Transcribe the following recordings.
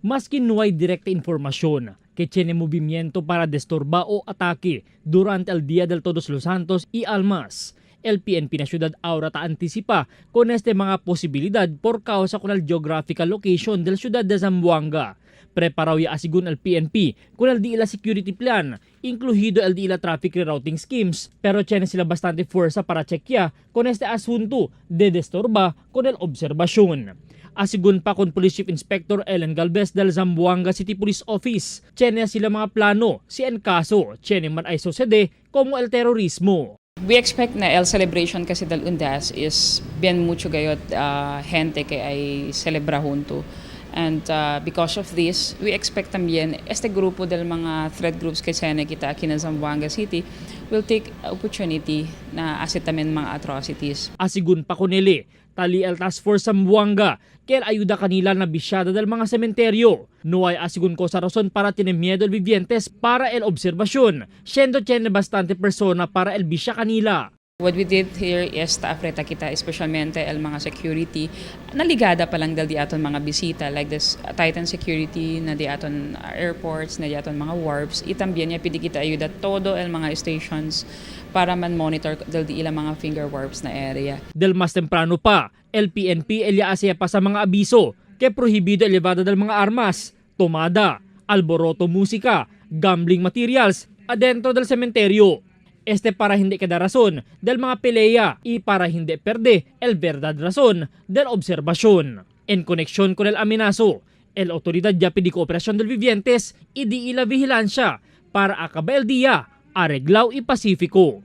Maski no hay direkta información que tiene movimiento para destorba o ataque durante el Día del Todos los Santos y Almas. El PNP na siyudad ahora ta anticipa con este mga posibilidad por causa con el geographical location del siyudad de Zamboanga. Preparado ya asigun el PNP con el di ila security plan, incluido el di ila traffic rerouting schemes, pero tiene sila bastante fuerza para chequear con este asunto de destorba con el observación. Asigun pa con Police Chief Inspector Ellen Galvez del Zamboanga City Police Office, tiene sila mga plano si en caso tiene man ay sucede como el terrorismo. We expect na el celebration kasi del Undas is bien mucho gayot gente que ay celebra junto. And because of this, we expect también este grupo del mga threat groups que se kita aquí na Zamboanga City will take opportunity na hace también mga atrocities. Asigun pa kunili, tali el Task Force Zamboanga, que el ayuda kanila na bisyada del mga sementeryo. No hay asigun ko sa rason para tiene miedo el vivientes para el observación, siendo tiene bastante persona para el bisya kanila. What we did here is ta-afrita kita, especialmente el mga security, naligada pa lang del di aton mga bisita, like this Titan security na di aton airports, na di aton mga wharfs, y también ya pidi kita ayuda todo el mga stations para man monitor del di ila mga finger wharfs na area. Del mas temprano pa, el PNP elya asya pa sa mga abiso que prohibido el llevada del mga armas, tomada, alboroto musika, gambling materials adentro del sementeryo. Este para hindi queda razón del mga pelea y para hindi perde el verdad razón del observación. En conexión con el amenazo, el autoridad ya pidi cooperación del vivientes y di ila vigilancia para acabar el día arreglao y pacífico.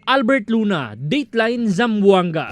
Albert Luna, Dateline Zamboanga.